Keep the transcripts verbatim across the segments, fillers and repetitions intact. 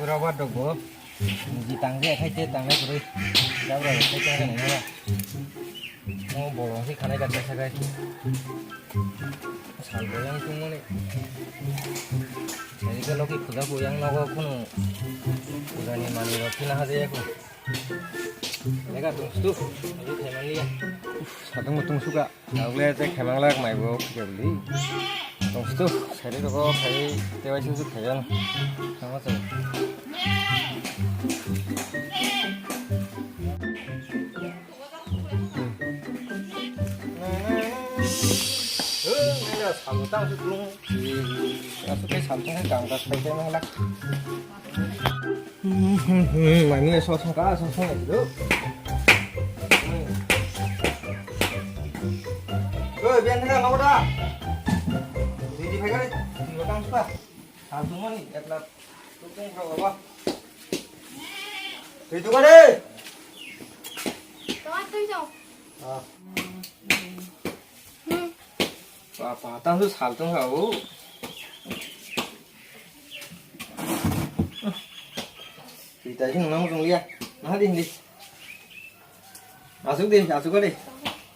Ura ba dok bo. Ji tang je khai te tang nai kwrwi. Jabra khai te nai nai. Mo bolong si khanai ka sa kai. Sal bo yang tung mani. Jadi kalau ki puja ko yang nogo kuno. Puja ni mani rok kina haje ko. Lega tung stu. Jadi khaimani ya. Sadung tung suka. Nagle te khemang lak mai bo khe bli. Tong stu, sari rogo khai te wai sung sung khai. Tamo to. Salu tang su tung. Asu kai salu tang kai kang ta khai te mang lak. Mai mui so song ka so song ai do. Oi, bian thang nogo da. Di di phai kare, di batang suka. Sal tu mani, etla tu tung kha baba. Di tu kare. Tama tu jo. Ah. Hmm. Papa, tang su sal tung kha o. Twi tai sing nang sung lia. Nah, di, di. Asuk di, asuk di.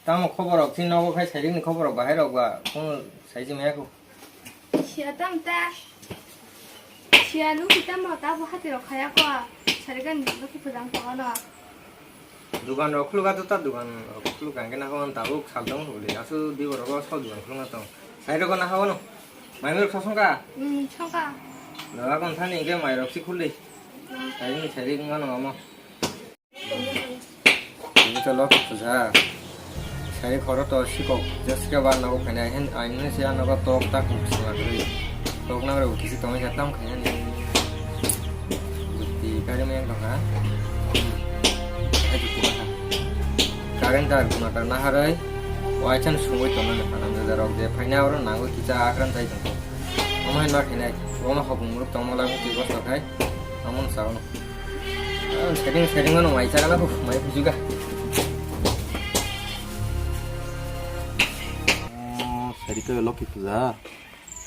Tamo khobor rok, sin nogo khai sairing ni khobor rok, bahai rok ba, kono sai jima yako. Sia tam ta. Sia lu kita mo ta bo hati rok khaya ko. Sarigan lu ki pudang ko no. Dugan rok khuluk ato ta dugan rok khuluk ang kena hon tabuk sal tong huli. Asu di borok o so dugan khuluk na tong. Sai rok na hao no. Mai rok sosong ka? Hmm, songka. Dawa kon thani ke mai rok si khuli. Sai ni sai ri ngano amo. Ini to lok puja. Sari khoro to sikok, just ke ba nogo khainai hen, aini se ano ba tok tak sima gri. Tok nang rok kisi tongwi kha tam khainai ni. Bukti kari meng tong ha. Hai bukti ma kha. Current tar kuna tar naharoi. Wai chan sungwi tong nang phanam da rok je phaina oro nangwi kisa akran tai tong. Omo hai ma khainai. Ono hopung muruk tong ma lagu ti bos khai. Amon sa ono. Setting setting ano mai chara na mai bujuga. Sari ko loki puja.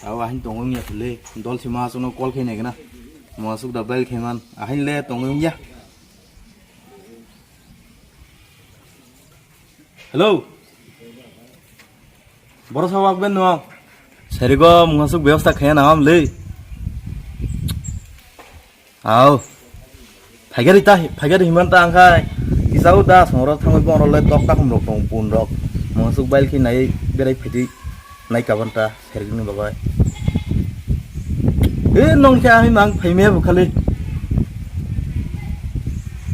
Tao ahin tongo miya tule. Dol sima sono call khai nai gana. Masuk da bel khaiman. Ahin le tongo miya. Hello. Boro sa wak ben no. Sarigo mungasuk bebosta khaya na am le. Au. Phagari ta, phagari himan ta angkai. Kisau da songro thangwi bongro le tok takhum rok tong pun rok. Mungasuk bail khi nai berai phidi nai kaban ta. Sergini babai. Eh, nong khe ami mang phaimaya bo khali.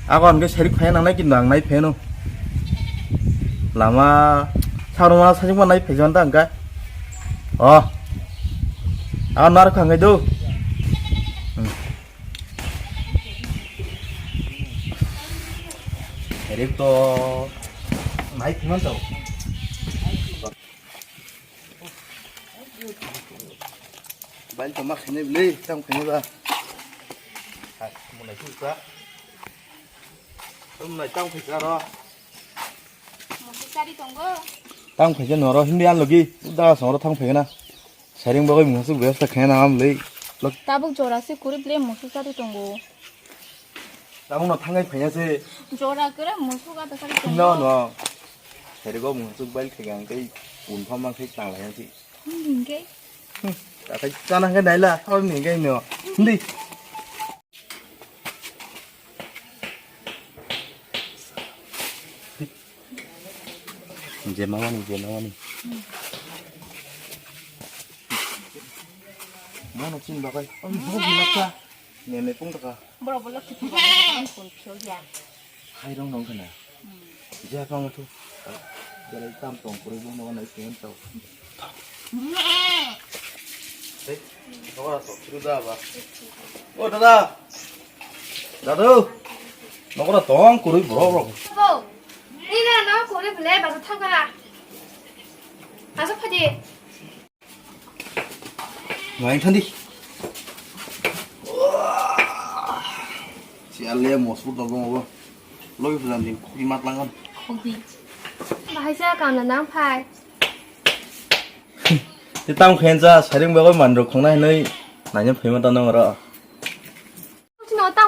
Ako ang khe serik phaya nangnai kintu ang nai pheno. Lama saruma sajingma nai phaijan ta angka. Oh. Ang nar khangai do. Hmm. Serik to nai phiman to. Bail tongma khainai bwlwi, tam khainai ba. Hai, munai tu ka. Munai tam khai ka ro. Musu sari tongo. Tam khai ka noro, hindi an logi. Uda songro tam khai na. Sairing bagwi musu bebosta khaina am bwlwi. Tabuk jora se kurip le musu sari tongo. Tabukno thangai phaiya se. Jora kere musu ga ta sari. No, no. Sarigo musu bail khaga ang tei un phama khai tang lai si. Hingke. Takai chana khe naila, abo ni khe no. Hindi. Je mawani, je mawani. Mano chin bagai. Ang bukan laksa. Nene pung taka. Borok bo lokhi phai phai phai phun phiyok ya. Hai rong nong khna. Je phang thu. Belai tam tong kurui bo no nai pen to. Hey, nokora to khiru da ba. O dada. Dadu. Nokora tong kurui borok rok. Bo. Ni na no kurui bole ba thang kara. Asa phadi. Nai thandi. Si ale mosfut no bongo. Logi pujan din khukdi mat langan. Khukdi. Bahai sa kam na nang phai. Te tam khen ja saring bago mandro khongnai hinoi. Nanya phai ma ta nang ro.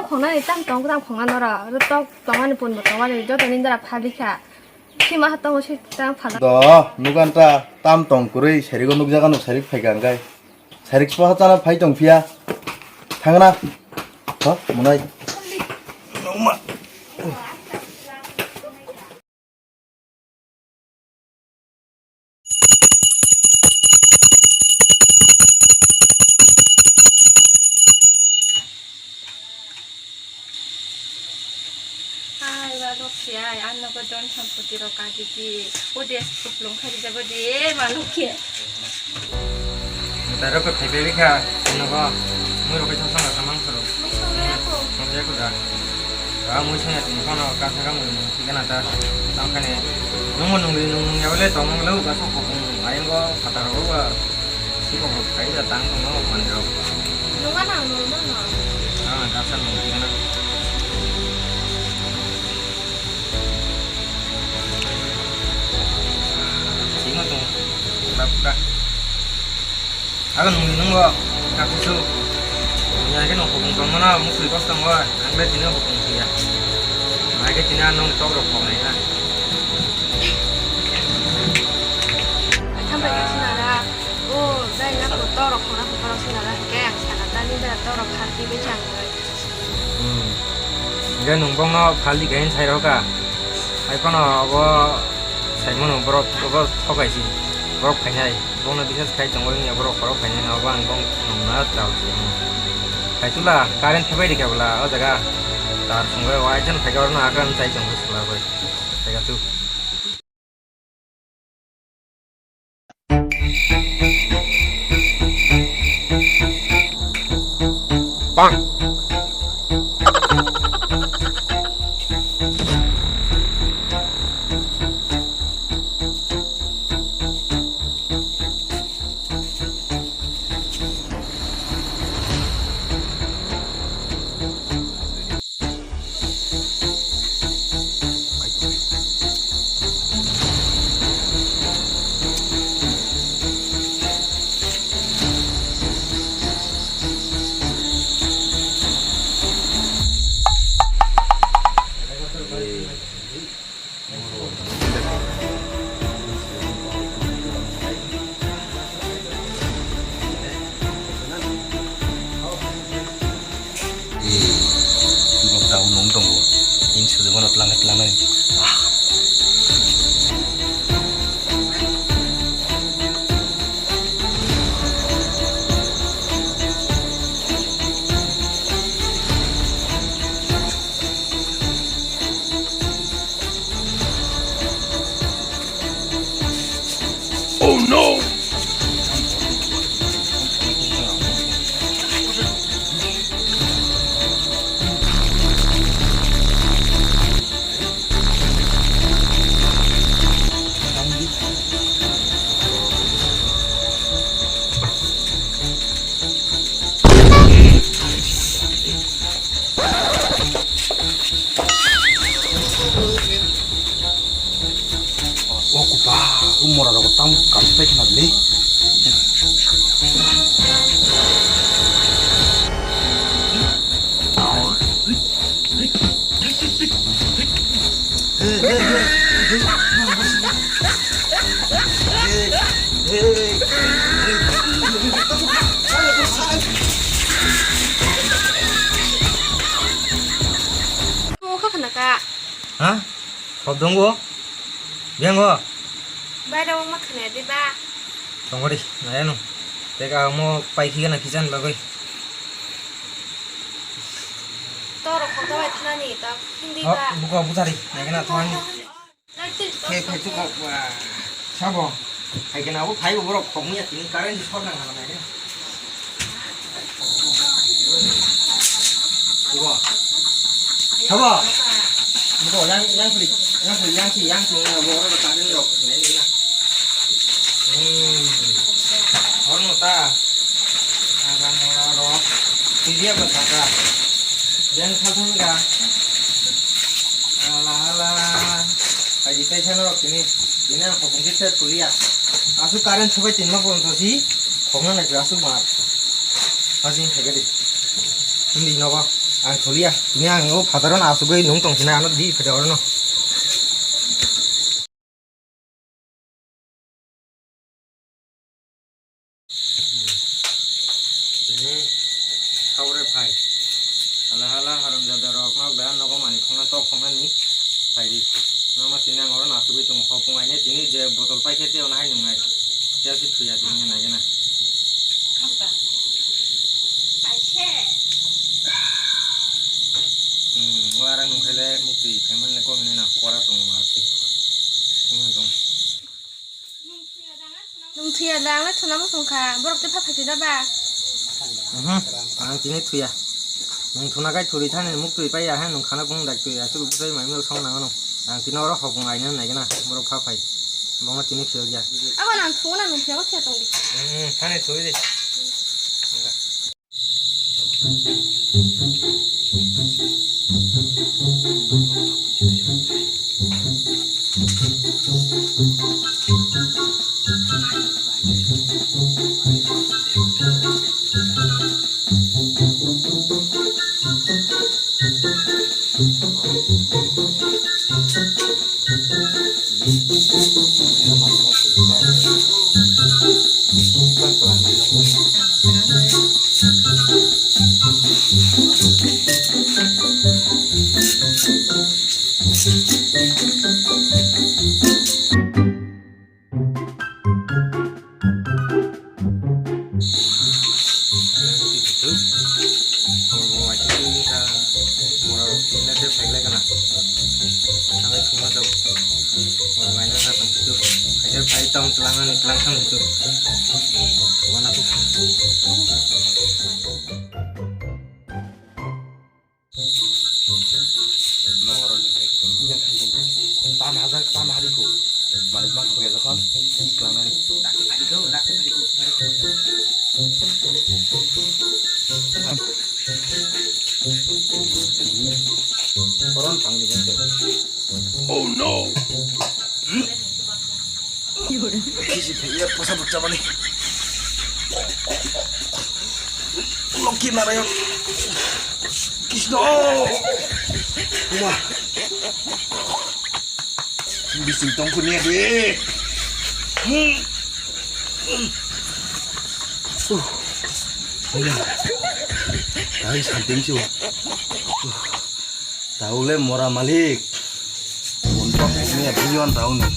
Khongnani tam tong, tam khongna nora. Ro tok tongmani pun bo tongmani joto nindra phalikha. Sima ha tongo se tang phala. Do, nugan ta tam tong kwrwi sarigo nukjaga nuk sarik phaikha hwnkhe. Sarik sima ha chana phai tong phiya. Thangna. Ho, munai. Ai, ba, Lokhi, ai, ang nogo don sampoti rok kagidi. O de, kuplung kha rijabo de, ma, Lokhi. Mutai rok khe phaibai kha, nogo mui rok khe song song kha mang soro. Mui song ya ko. Song ya ko da. Ba mui song ya tini kono kasa ka mui nung thik na ta. Tang kane nung mo nung nung nung ya le tong le ka sok kok nung ayang ko kata rok ba. Si kok rok khai da tang tong no man rok. Nung ka nang nung no no. Ah, kasa nung thik na. Sima tong. Bapra. Aga nungni nungbo kakusu. Dunia ke nung hopung tongmano mukri kos tongo, ang le tini hopung tiya. Mai ke tini ang nung tok rok khok nai ha. Thambai ka sinara. O, dai na ko tok rok khona ko parok sinara ke ang sana tani da tok rok kharti be chang. Hmm. Hingke nung bongno phaldi kahin sai rokha. Hai phano obo saimano borok obo thokaisi. Borok phainai. Bongno bisas khai tongo wngya borok khorok phainai no obo ang bong nungna tal se. Hai tula current phebai rikha bwla o jaga. Tar sungbai o aijan phaika orno akan chai tongo sula bai. Phaika tu. Borok dago nung tongo. Bini sujukmano twlang khe twlangnai. Oh no! O kupa, o mora rogo tamo kachi pai khna le. Omo kha khna ka. Ha? Khobdongo? Biango? Baira omo khna de ba. Tongori, naya no. Teka omo pai khiga na kijan bagoi. Toro khobdo bai thlani ta hindi ba. Buko butari, naya na thani. Khe phai tu kok ba. Sabo. Hai kena bo phai bo borok khok muya tini current short nang khala nai. Bo. Sabo. Bo yang yang kri. Yang kri yang kri yang kri bo ro current rok nai na. Hmm. Horno ta. Aga mora ro. Tidia ba ta. Yang kha thang ga. Ala ala. Hai di tai sana rok tini. Tini ang khopong khe set kuliya. Asuk current sobai tinma pon to si. Khopna nai asuk mar. Hajin thai gadi. Hindi nogo. Ang thuliya, tini ang o phataro no asugwi nung tong sinai, ano di phede oro no. Tini saure phai. Hala hala haramjada rok no da nogo mani khongna tok khongnani phai di. Noma tini ang oro no asugwi tongo, hopung aine tini je botol paikhe tei ono hai nungnai. Chelsea thuya tini nai gana. Hmm, o arang nung khaile mukti khaimani le kok hinwi na kora tongo ma se. Sungwi tong. Nung thuya da, ang le thuna bo thung kha. Borok tei pha phai da ba? Mhm, ang tini thuya. Nung thuna kai thuri thani muk twi pai ya, ha, nung khana bung dai twi ya, chukuk twi mai mil song nang no. Ang tini oro hopung aina nai gana, borok pha phai. Bongno tini khiyok ya. Abo nang thuna nung thuya, bo thuya tong di. Mhm, thani thui di. Nogoro ni bai. Iya, iya. Tan hajar, tan hari ko. Malik ma khoya jokhon, iklangnani. Dakti phadi ko, dakti phadi ko. Koron thang di bente. Oh no! Kisi thaiya posa bukcha mani. Lokhi Narayan. Krishna. Uma. Bising tongkhu niya de. Tang santing su. Taule mora malik. Montok ni abiyon tauni.